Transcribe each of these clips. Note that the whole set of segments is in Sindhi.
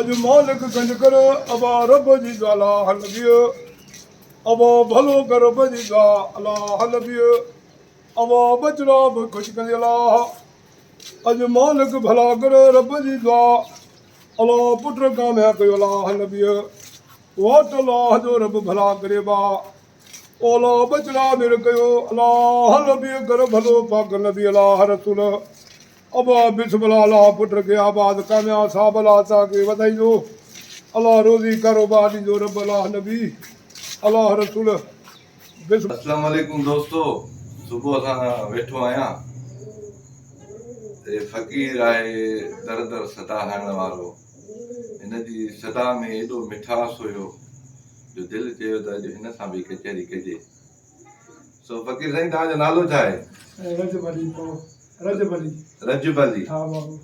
اڄ مالڪ گنج ڪر ابا رب جي دعا الله نبي ابا ڀلو ڪر رب جي دعا الله نبي ابا ٻچڙا به خوش ڪندي الله اڄ مالڪ ڀلا ڪر رب جي دعا الله پٽ ڪامياب ڪيو الله نبي واٽ الله جو رب ڀلا ڪري با اولا ٻچڙا مير ڪيو الله نبي ڪر ڀلو پاڪ نبي الله رسول ابا بسم الله الله پٽ کي آباد ڪامياب صاحب الله توهان کي وڌائيندو الله روزي ڪاروبار ڏيندو رب الله نبي الله رسول بسم. اسلام عليڪم دوستو صبح سان ويٺو آهيان هي فقير آهي در در صدا هڻڻ وارو هن جي صدا ۾ ايڏو مٺاس هيو جو دل چيو ته اڄ هن سان به ڪچهري ڪجي. سو فقير سائين توهان جو نالو ڇا آهي؟ سائين رجب علي پوء رجب علي. رجب علي. ها بابا.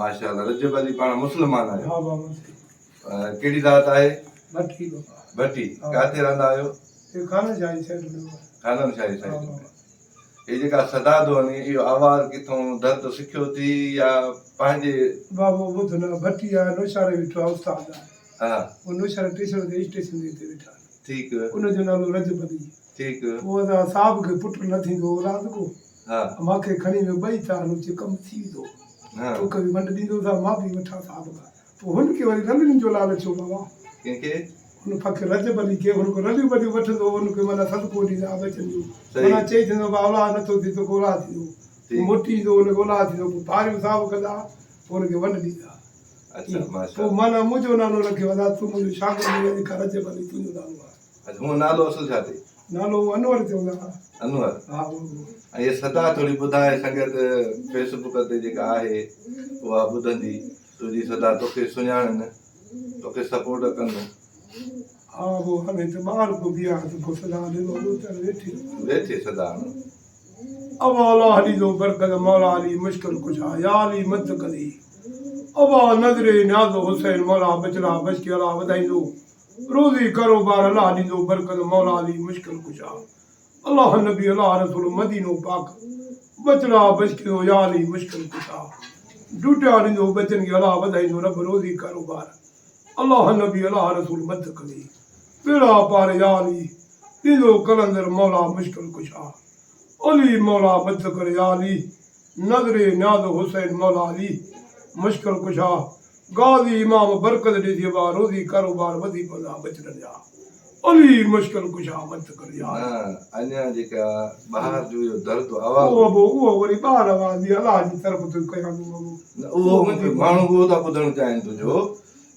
ماشاءالله رجب علي پاڻ مسلمان آهيو. ها بابا سائين. ڪهڙي ذات آهي؟ ڀٽي بابا. ڀٽي ڪاٿي رهندا آهيو؟ هي خانن شاهي سائيڊ ۾ بابا. خانن شاهي سائيڊ ۾. هي جيڪا صدا ٿو وڃي اهو آواز ڪٿون درد سکيو ٿي يا پنهنجي. بابو ٻڌ نه ڀٽي آهي نوشهري ويٺو آهي استاد آهي. ها. هو نوشهري ٽيشن تي اسٽيشن تي هتي ويٺا آهن. ٺيڪ. ان جو نالو رجب علي. ٺيڪ. پوء اسان صاحب کي پٽ نه ٿيندو هو اولاد ڪو. ها. مان کي کڻي ويو ٻئي تار چي ڪم ٿي ويندو. ها. توکي به ونڊ ڏيندو سان مان به وٺان صاحب کان. پوء هن کي وري رلين جو لالچ هو بابا. ڪنهن کي؟ هن فقير رجب علي کي هن کي رليون ٻليون وٺندو هو هن کي معنيٰ صدقو ڏيندا ها ٻچن جو. صحيح. معنيٰ چئي ڇڏيندو هو بابا اولاد نٿو ٿئي توکي اولاد ٿيندو. پوء ٺيڪ. موٽي ايندو هو هن کي اولاد ٿيندو پوء ڀاريون صاحب ڪندا ها پوء هن کي ونڊ ڏيندا ها. اڇا ماشاء پوء الله. معنيٰ منهنجو نالو رکيو ادا تون منهنجو شاگرد آهين اڄ کان رجب علي تنهنجو نالو آهي. اڇا هونء نالو اصل ڇا اٿئي؟ نالو انور چوندا ها. انور. ها بابو. ۽ هي صدا ٿوري ٻڌاء سنگت فيس بڪ تي جيڪا آهي اها ٻڌندي تنهنجي صدا توکي سڃاڻن توکي سپورٽ ڪن. ها بابو هاڻي ته ٻار ڪو بيهان ته پوء صدا ڏي بابو ته ويٺي. ويٺي صدا هڻ. ابا الله ڏيندو برڪت مولا علي مشڪل ڪشا يا علي مدد ڪندي ابا نظر نياز حسين مولا بچڙا بشڪي الله وڌائيندو روزي ڪاروبار الله ڏيندو برڪت مولا علي مشڪل ڪشا الله نبي الله رسول مدينو پاڪ بچڙا بشڪي يا علي مشڪل ڪشا ڊوٽيا ڏيندو بچن کي الله وڌائيندو رب روزي ڪاروبار الله نبي الله رسول مدد ڪندي ٻيڙا پار يا علي ڏيندو قلندر مولا مشڪل ڪشا علي مولا مدد ڪر يا علي نظر نياز حسين مولا علي مشڪل ڪشا غازي امام برڪت ڏي ٿي ابا روزي ڪاروبار وڌي پوندا ٻچڙن جا علي مشڪل ڪشا مدد ڪر يا علي. نه اڃا جيڪا ٻاهر جو اهو درد آواز اهو ابو اهو وري ٻاهر آواز به الله جي طرف ٿو ڪيان ٿو ابو نه اهو ماڻهو اهو ٿا ٻڌڻ چاهين تنهنجو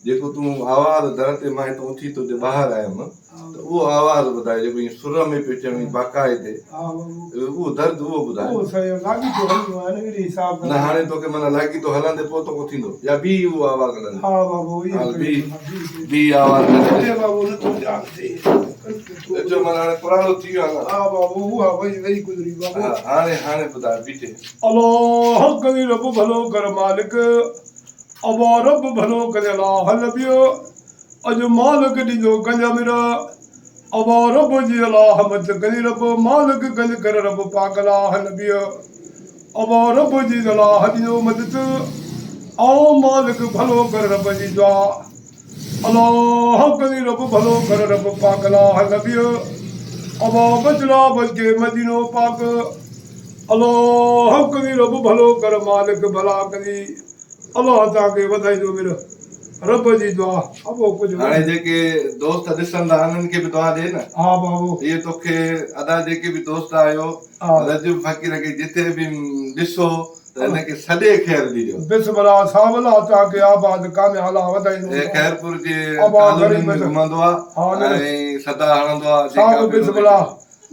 جيڪو تون آواز در تي مان هتان اٿي تو تي ٻاهر آيم ته اهو آواز ٻڌاء جيڪو ائين سر ۾ پيو چوين باقاعدي اهو درد اهو ٻڌاء. اهو سائين لاڳيتو هلندو آهي نه اهڙي حساب سان. نه هاڻي توکي معنيٰ لاڳيتو هلندي پوء توکو ٿيندو يا بيهي اهو آواز ڪڍندين. ها بابو اهو هل بيهي بيهي آواز ڪڍ. ڪڏهن بابو نٿو ڌيان ٿئي. اچو معنيٰ هاڻي پراڻو ٿي ويو آهي نه. ها بابو اها وئي وئي گذري بابو. ها هاڻي هاڻي ٻڌاء بيٺي. الله ڪري رب ڀلو ڪر مالڪ. ابا رب ڀلو ڪري الله نبي اڄ مالڪ ڏيندو گنج مر ابا رب جي الله مت ڪري رب مالڪ گنج ڪر رب پاڪ الله نبي ابا رب جي الله ڏيندو مدد او مالڪ ڀلو ڪر رب جي دعا الله ڪري رب ڀلو ڪر رب پاڪ الله نبي ابا بچڙا بچ مدينو پاڪ الله ڪري رب ڀلو ڪر مالڪ ڀلا ڪري الله توهان کي وڌائيندو مل رب جي دعا ابو ڪجهه هاڻي جيڪي دوست ڏسندا انهن کي به دعا ڏي نه. ها بابو. اهي توکي ادا جيڪي به دوست آهيو رجب فقير کي جتي به ڏسو ته هن کي سڏي خير ڏجو. بسم الله صاحب الله توهان کي آباد ڪامياب الله وڌائيندو. هي خيرپور جي ڪالونين ۾ گهمندو آ ۽ صدا هڻندو آ جيڪا صاحب بسم الله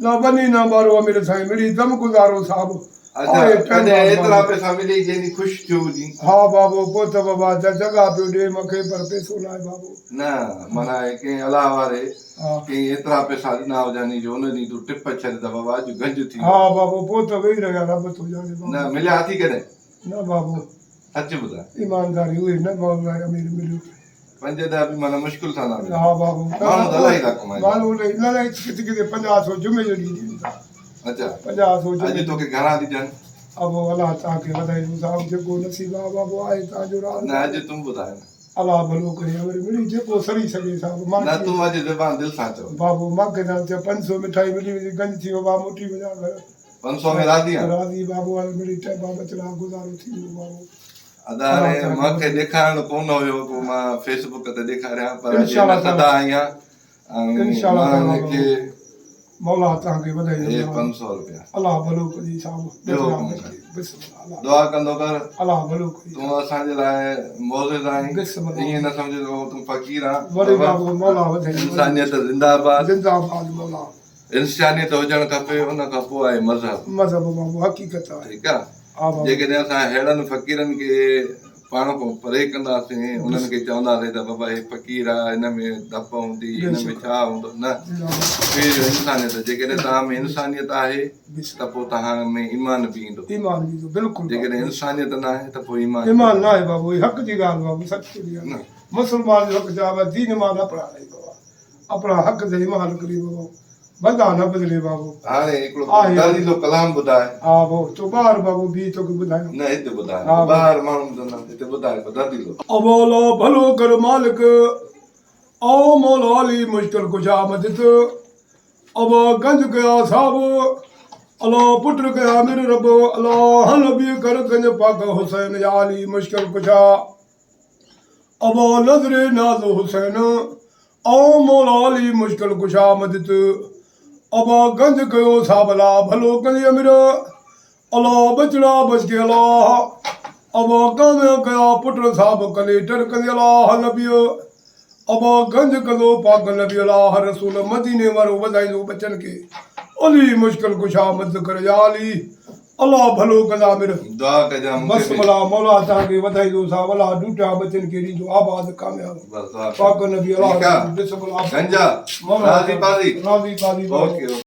نه ٻني نه ٻارو امير سائين مڙئي دم گذارو صاحب اڇا آهي ٽائيم ڪڏهن پاس ايترا بابو. پئسا ملئي جنهن ڏينهن خوش ٿيو هجين. ها بابو پوء ته بابا جا جڳا پيو ڏي مونکي پر پئسو ناهي بابو. نه معنيٰ ڪنهن الله واري ها. ڪنهن ايترا پئسا ڏنا هجن جو ان ڏينهن تون ٽپ ڇڏ ته بابا اڄ گنج ٿي ها ويو. بابو پوء ته ويهي رهيا رب ٿو ڄاڻي بابو. نه مليا اٿي ڪڏهن؟ نه بابو. سچ ٻڌاء. ايمانداري اهي نه مولا امير مليو. پنج ڏهه به معنيٰ مشڪل سان ٿا ملن. ها بابو. ماڻهو ته الاهي ٿا ڪمائين. ماڻهو الاهي نه نه ڪٿي ڪٿي پنجاهه سو جمعي جو ڏينهن ڏين ٿا. اچا. پنجاهه سو جمعي. اڄ توکي گهڻا ڏجن؟ ابو الله توهان کي وڌائيندو صاحب جيڪو نصيب آ بابو آهي توهان جو راز. نه اڄ تون ٻڌاء نه. الله ڀلو ڪري امر مڙئي جيڪو سري سگهي صاحب مان نه تون اڄ زبان دل سان چئو. بابو مان کي ٿا چئو 500 مٺائي ملي ويندي گنج ٿي ويو بابا موٽي وڃان گهر. 500 ۾ راضي آن؟ راضي بابو هاڻي مڙئي ٽئبا ٻچڙا گذارو ٿي ويو بابو. ادا هاڻي مان کي ڏيکارڻ ڪونه هيو پوء مان فيس بڪ تي ڏيکاريان پر اڄ هن صدا آئي آن ۽ مان هن کي مولا توهان کي وڌائي هي 500 روپيا الله ڀلو ڪري صاحب ٻيو حڪم ڪر دعا ڪندو ڪر الله ڀلو ڪري تون اسان جي لاء معزز آهين ائين نه سمجھ ته تون فقير آن وري بابو مولا وڌائي انسانيت زنده آباد زنده آباد مولا انسانيت هجڻ کپي ان کان پوء آهي مذهب مذهب بابو حقيقت آهي ٺيڪ آ جيڪڏهن اسان ههڙن فقيرن کي پاڻ کان پري ڪنداسين انهن کي چونداسين ته بابا هي فقير آ هن ۾ ڌپ هوندي هن ۾ ڇا هوندو نه پهريون انسانيت جيڪڏهن توهان ۾ انسانيت آهي ته پوء توهان ۾ ايمان به ايندو ايمان به ايندو بلڪل جيڪڏهن انسانيت نه آهي ته پوء ايمان ايمان نه آهي بابو هي حق جي ڳالهه بابو سچ جي ڳالهه مسلمان جو حق جواب دين ايمان اپنا رهي بابا اپنا حق تي ايمان ڪري بابو بندا نه بدلي بابو. هاڻي هڪڙو درديلو ڪلام ٻڌاء. ها بابو تو ٻاهر بابو بيهه توکي ٻڌايان. نه هتي ٻڌاء ٻاهر ماڻهو ٻڌندا هتي ٻڌاء ڪو درديلو. او مولا ڀلو ڪر مالڪ او مولا علي مشڪل ڪشا مدد ابا گنج ڪيا صاحب الله پٽ ڪيا مير رب الله نبي ڪر گنج پاڪ حسين يا علي مشڪل ڪشا. ابا نظر ناز حسين او مولا علي مشڪل ڪشا مدد ابا گنج ڪيو ساولا ڀلو ڪندي امر الله ٻچڙا بچ ڪي الله ابا ڪاميا ڪيا پٽ صاحب ڪليٽر ڪندي الله نبي ابا گنج ڪندو پاڪ نبي الله رسول مديني وارو وڌائيندو ٻچن کي علي مشڪل ڪشا مدد ڪر يا علي الله ڀلو ڪندا مر. دعا ڪجان مونکي بس به. ملا مولا توهان کي وڌائيندو صاحب الله ڊوٽا ٻچن کي ڏيندو آباد ڪامياب بس دعا پاڪ ڪجان نبي الله ٺيڪ آ بسم الله گنجا مولا راضي بازي راضي بازي اوڪي اوڪي.